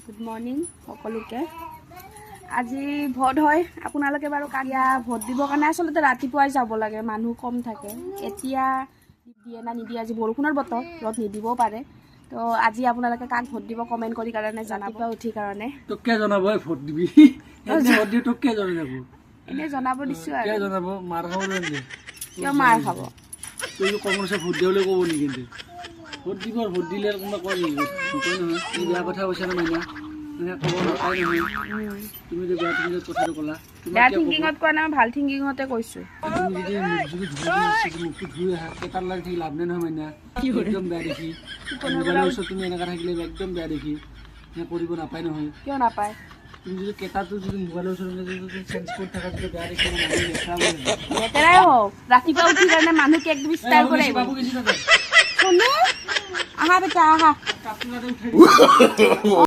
Good morning সকলোকে। আজি vote হয়। আপোনালোকে বাৰু কালিয়া ভোট দিবৰ কাৰণে আচলতে ৰাতিপুৱাই যাব লাগে, মানুহ কম থাকে। এতিয়া দিয়ে না নিদিয়ে, আজি বৰষুণৰ বতৰ, ৰ'দ নিদিবও পাৰে। তো আজি আপোনালোকে কাক ভোট দিব কমেণ্ট কৰি কাৰণে জনাব উঠি কাৰণে। তোক কে জনাব? এই ভোট দিবি, এনে ভোট দি তোক কে জনাব? এনেই জনাব দিছোঁ কে আৰু। জনাব? মাৰ খাব নেকি? কিয় মাৰ খাব? তুই কংগ্ৰেছে ভোট দিবলৈ ক'ব নেকি? কিন্তু ভোট দিব আৰু ভোট দিলে আৰু কোনোবা কয় নেকি? নকয় নহয়। তুমি বেয়া কথা কৈছা না মাইনা, এনেকে ক'ব নাপায় নহয়। তুমি যে বেয়া, তুমি যে কথাটো ক'লা, তোমাক বেয়া কিয় ক'ব? থিংকিঙত কোৱা নাই, মই ভাল থিংকিঙতে কৈছোঁ। তুমি যদি মুখ যদি ধুই, মুখটো ধুই আহা, কেইটাৰ লাগি থাকি লাভ নাই নহয় মাইনা। একদম বেয়া দেখি। মোবাইলৰ ওচৰত তুমি এনেকা থাকিলে একদম বেয়া দেখি। সেনে কৰিব নাপায় নহয়। কিয় নাপায়? তুমি যদি কেইটাটো যদি মোবাইলৰ ওচৰত যদি চেঞ্জ কৰি থাকা, যদি বেয়া দেখি, মানুহে লেতেৰা বুলি ভাবে। লেতেৰাই হওক, ৰাতিপুৱা উঠি কাৰণে মানুহ কেক ষ্টাইল কৰে। বাবু গেছি তাতে। শুনো, আহা বেটা, আহা। কাপোৰ তাতে উঠাই।